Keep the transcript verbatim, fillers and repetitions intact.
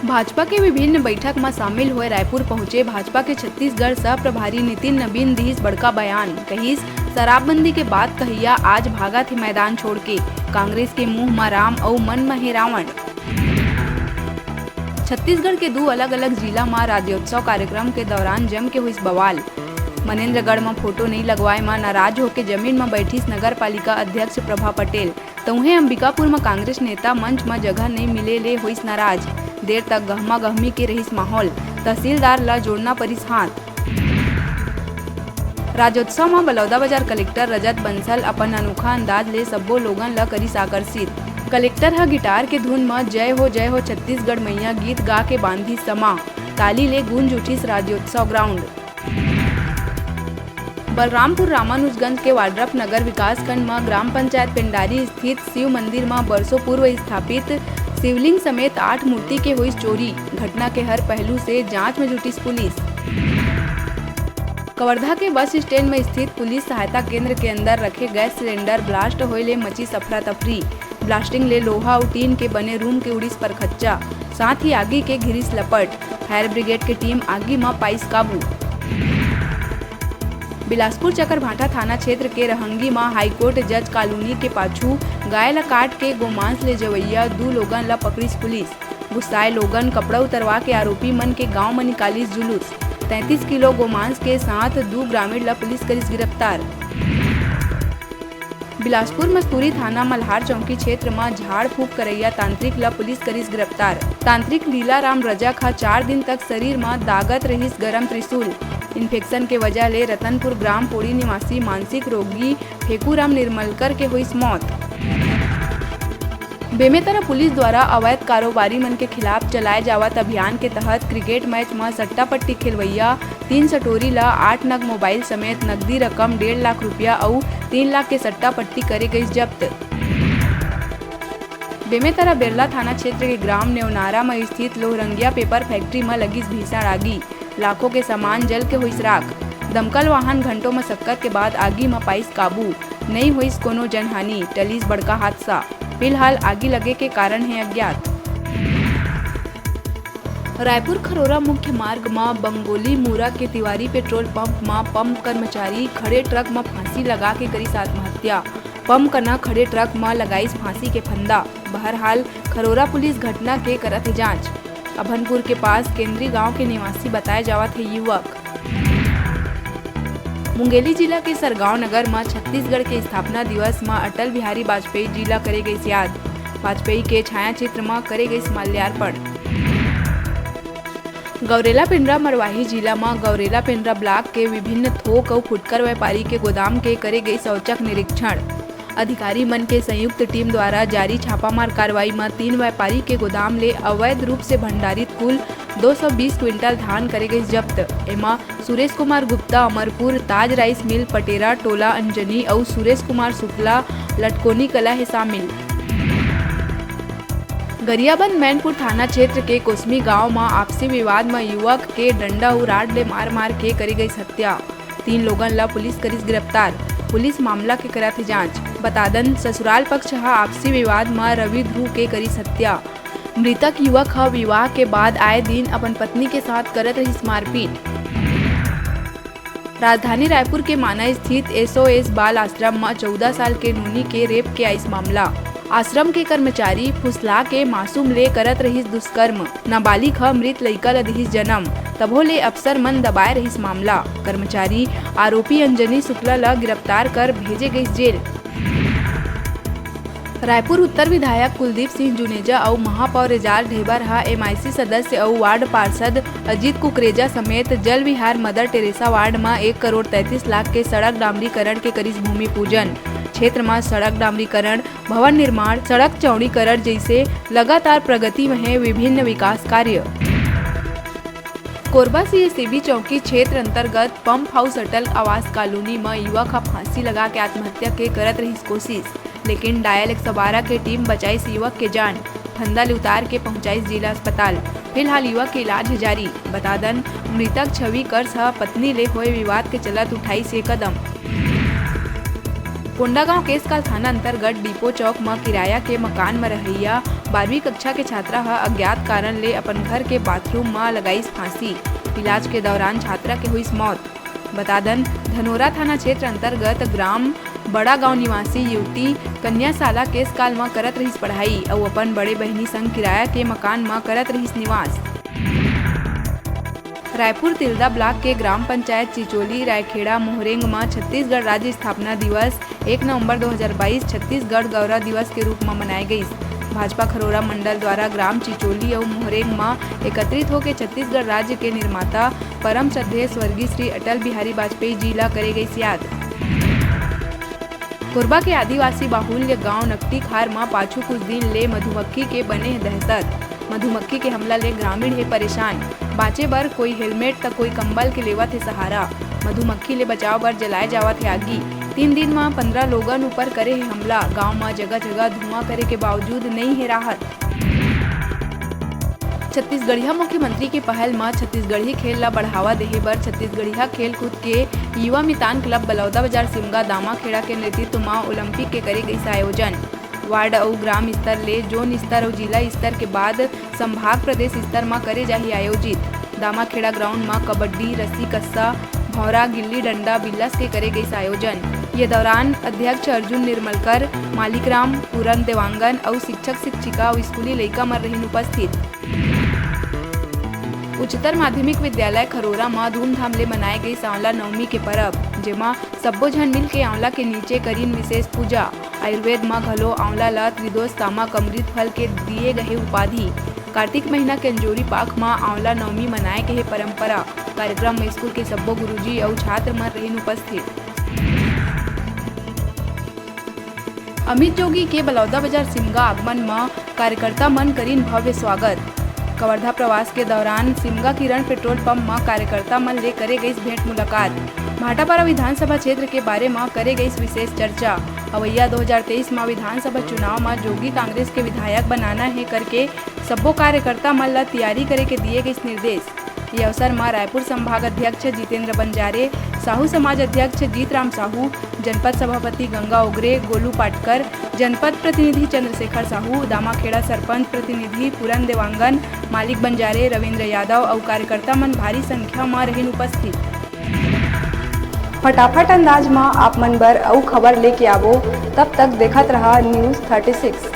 भाजपा के विभिन्न बैठक म शामिल होए रायपुर पहुंचे भाजपा के छत्तीसगढ़ सह प्रभारी नितिन नबीन दिहिस बड़का बयान, कहिस, "शराबबंदी के बात कहिया आज भागत हे मैदान छोड़ के, कांग्रेस के मुंह म राम अउ मन म हे रावण।" छत्तीसगढ़ के दू अलग-अलग जिला म राज्योत्सव कार्यक्रम के दौरान जम के होइस बवाल। मनेन्द्रगढ़ म फोटो नइ लगवाए म नाराज होके जमीन म बैठिस नगर पालिका अध्यक्ष प्रभा पटेल। तउहे अंबिकापुर म कांग्रेस नेता मंच म जगह नइ मिले ले होइस नाराज। देर तक गहमा गहमी के रहिस माहौल। तहसीलदार ल जोड़ना परिस हाथ। राज्योत्सव म बलौदाबाजार कलेक्टर रजत बंसल अपन अनोखा अंदाज ले सब्बो लोगन ल करिस आकर्षित। कलेक्टर ह गिटार के धुन म जय हो जय हो छत्तीसगढ़ मैया गीत गा के बांधिस समा। ताली ले गूंज उठिस राज्योत्सव ग्राउंड। बलरामपुर रामानुजगंज के वाड्रफ नगर विकासखंड म ग्राम पंचायत पेंडारी स्थित शिव मंदिर म बरसों पूर्व स्थापित शिवलिंग समेत आठ मूर्ति के होइस चोरी। घटना के हर पहलू से जांच म जुटिस पुलिस। कवर्धा के बस स्टैंड म स्थित पुलिस सहायता केंद्र के अंदर रखे गैस सिलेंडर ब्लास्ट होए ले मचिस अफरा तफरी। ब्लास्टिंग ले लोहा अउ टीन के बने रूम के उड़िस परखच्चा, साथ ही आगी के घिरिस लपट। फायर ब्रिगेड के टीम आगी म पाइस काबू। बिलासपुर चकरभाटा थाना क्षेत्र के रहंगी म हाईकोर्ट जज कॉलोनी के पाछू गाय ल काट के गोमांस ले जवइया दू लोगन ल पकड़िस पुलिस। गुस्साए लोगन कपड़ा उतरवा के आरोपी मन के गांव म निकालिस जुलूस। तैंतीस किलो गोमांस के साथ दू ग्रामीण ल पुलिस करिस गिरफ्तार। बिलासपुर मस्तूरी थाना मल्हार चौकी क्षेत्र म झाड़ फूंक करइया तांत्रिक ल पुलिस करिस गिरफ्तार। तांत्रिक लीलाराम रजक ह चार दिन तक शरीर म दागत रहिस गरम त्रिशूल। इन्फेक्शन के वजह ले रतनपुर ग्राम पोड़ी निवासी मानसिक रोगी फेकूराम निर्मलकर के होइस मौत। बेमेतरा पुलिस द्वारा अवैध कारोबारी मन के खिलाफ चलाए जावत अभियान के तहत क्रिकेट मैच म सट्टा पट्टी खेलवइया तीन सटोरी ल आठ नग मोबाइल समेत नकदी रकम डेढ़ लाख रुपया अउ तीन लाख के सट्टा पट्टी करे गइस जब्त। बेमेतरा बेरला थाना क्षेत्र के ग्राम नेवनारा म स्थित लोहरंगिया पेपर फैक्ट्री म लगिस भीषण आगी। लाखों के सामान जल के होइस राख। दमकल वाहन घंटों मशक्कत के बाद आगी म पाइस काबू। नइ होइस कोनो जनहानि, टलिस बड़का हादसा। फिलहाल आगी लगे के कारण हे अज्ञात। रायपुर खरोरा मुख्य मार्ग म बंगोली मुरा के तिवारी पेट्रोल पंप म पंप कर्मचारी खड़े ट्रक म फांसी लगा के करिस आत्महत्या। पंप कना खड़े ट्रक म लगाइस फांसी के फंदा। बहरहाल, खरोरा पुलिस घटना के करत हे जांच। अभनपुर के पास केंद्री गांव के निवासी बताए जावत हे युवक। मुंगेली जिला के सरगांव नगर म छत्तीसगढ़ के स्थापना दिवस म अटल बिहारी वाजपेयी जी ला करे गइस याद। वाजपेयी के छाया चित्र म करे गइस माल्यार्पण। गौरेला पेंड्रा मरवाही जिला म गौरेला पेंड्रा ब्लॉक के विभिन्न थोक अउ फुटकर व्यापारी के गोदाम के करे गइस औचक निरीक्षण। अधिकारी मन के संयुक्त टीम द्वारा जारी छापामार कार्रवाई म तीन व्यापारी के गोदाम ले अवैध रूप से भंडारित कुल दो सौ बीस क्विंटल धान करे गइस जब्त। एमा सुरेश कुमार गुप्ता अमरपुर ताज राइस मिल पटेरा टोला अंजनी अउ सुरेश कुमार शुक्ला लटकोनी कला हे शामिल। गरियाबंद मैनपुर थाना क्षेत्र के कोसमी गांव म आपसी विवाद म युवक के डंडा अउ राड ले मार मार के करे गइस हत्या। तीन लोगन ल पुलिस करिस गिरफ्तार। पुलिस मामला के करत हे जांच। बता दन, ससुराल पक्ष ह आपसी विवाद म रवि ध्रुव के करिस हत्या। मृतक युवक ह विवाह के बाद आए दिन अपन पत्नी के साथ करत रहिस मारपीट। राजधानी रायपुर के माना स्थित एसओएस बाल आश्रम म चौदह साल के नोनी के रेप के आइस मामला। आश्रम के कर्मचारी फुसला के मासूम ले करत रहिस दुष्कर्म। नाबालिग ह मृत लइका ल दिहिस जन्म, तभो ले अफसर मन दबाए रहिस मामला। कर्मचारी आरोपी अंजनी शुक्ला ल गिरफ्तार कर भेजे गइस जेल। रायपुर उत्तर विधायक कुलदीप सिंह जुनेजा अउ महापौर एजाज ढेबर ह एमआईसी सदस्य अउ वार्ड पार्षद अजीत कुकरेजा समेत जल विहार मदर टेरेसा वार्ड म एक करोड़ तैंतीस लाख के सड़क डामरीकरण के करिस भूमि पूजन। क्षेत्र म सड़क डामरीकरण, भवन निर्माण, सड़क चौड़ीकरण जइसे लगातार प्रगति म हे विभिन्न विकास कार्य। कोरबा सीएससीबी चौकी क्षेत्र अंतर्गत पंप हाउस अटल आवास कॉलोनी म युवक ह फांसी लगा के आत्महत्या के करत रहिस कोशिश, लेकिन डायल एक सौ बारह के टीम बचाइस युवक के जान। फंदा ले उतार के पहुंचाइस जिला अस्पताल। फिलहाल युवक के इलाज हे जारी। बता दन, मृतक छवि कर्स ह पत्नी ले होए विवाद के चलत उठाइस ये कदम। कोंडागांव केसकाल थाना अंतर्गत डिपो चौक म किराया के मकान म रहइया बारहवीं कक्षा के छात्रा ह अज्ञात कारण ले अपन घर के बाथरूम म लगाइस फांसी। इलाज के दौरान छात्रा के होइस मौत। बता दन, धनोरा थाना क्षेत्र अंतर्गत ग्राम बड़ा गांव निवासी युवती कन्या शाला केसकाल म करत रहिस पढ़ाई अउ अपन बड़े बहिनी संग किराया के मकान म करत रहिस निवास। रायपुर तिल्दा ब्लॉक के ग्राम पंचायत चिचोली रायखेड़ा मोहरेंग म छत्तीसगढ़ राज्य स्थापना दिवस एक नवंबर दो हज़ार बाईस छत्तीसगढ़ गौरव दिवस के रूप म मनाए गईस। भाजपा खरोरा मंडल द्वारा ग्राम चिचोली अउ मोहरेंग म एकत्रित होके छत्तीसगढ़ राज्य के निर्माता परम श्रद्धेय स्वर्गीय श्री अटल बिहारी वाजपेयी जी ला करे गईस याद। कोरबा के आदिवासी बाहुल्य गांव नकटी खार म पाछू कुछ दिन ले मधुमक्खी के बने हे दहशत। मधुमक्खी के हमला ले ग्रामीण हे परेशान। बांचे बर कोई हेलमेट त कोई कंबल के लेवत हे सहारा। मधुमक्खी ले बचाव बर जलाए जावत हे आगी। तीन दिन म पंद्रह लोगन ऊपर करे हे हमला। गांव म जगह-जगह धुआं करे के बावजूद नई हे राहत। छत्तीसगढ़िया मुख्यमंत्री के पहल म छत्तीसगढ़ी खेल ला बढ़ावा देहे बर छत्तीसगढ़िया खेलकूद के युवा मितान क्लब बलौदा बाजार सिमगा दामाखेड़ा के नेतृत्व म ओलंपिक के करे गइस आयोजन। वार्ड अउ ग्राम स्तर ले जोन स्तर अउ जिला स्तर के बाद संभाग प्रदेश स्तर म करे जाही आयोजित। दामाखेड़ा ग्राउंड म कबड्डी, रस्सी कस्सा, भौंरा, गिल्ली डंडा, बिल्लस के करे गइस आयोजन। ये दौरान अध्यक्ष अर्जुन निर्मलकर, मालिकराम, पूरन देवांगन अउ शिक्षक शिक्षिका अउ स्कूली लइका मन रहिन उपस्थित। उच्चतर माध्यमिक विद्यालय खरोरा म धूमधाम ले मनाए गइस आंवला नवमी के परब, जेमा सब्बो झन मिलके आंवला के नीचे करिन विशेष पूजा। आयुर्वेद म घलो आंवला ल त्रिदोष सामक अमृत फल के दिए गहे उपाधि। कार्तिक महीना के अंजोरी पाख म आंवला नवमी मनाए के हे परंपरा। कार्यक्रम म स्कूल के सब्बो गुरुजी अउ छात्र मन रहिन उपस्थित। अमित जोगी के बलौदा बाजार सिमगा आगमन म कार्यकर्ता मन करिन भव्य स्वागत। कवर्धा प्रवास के दौरान सिमगा किरण पेट्रोल पंप म कार्यकर्ता मन ले करे गइस भेंट मुलाकात। भाटापारा विधानसभा क्षेत्र के बारे म करे गइस विशेष चर्चा। अवइया दो हज़ार तेईस म विधानसभा चुनाव म जोगी कांग्रेस के विधायक बनाना हे करके सब्बो कार्यकर्ता मन ल तैयारी करे के दिए गइस निर्देश। ये अवसर म रायपुर संभाग अध्यक्ष जितेंद्र बंजारे, साहू समाज अध्यक्ष जीतराम साहू, जनपद सभापति गंगा ओगरे, गोलू पाटकर, जनपद प्रतिनिधि चंद्रशेखर साहू, दामाखेड़ा सरपंच प्रतिनिधि पूरन देवांगन, मालिक बंजारे, रविंद्र यादव अउ कार्यकर्ता मन भारी संख्या म रहिन उपस्थित। फटाफट अंदाज म आप मन बर अउ खबर लेके आबो, तब तक देखत रहा News thirty six।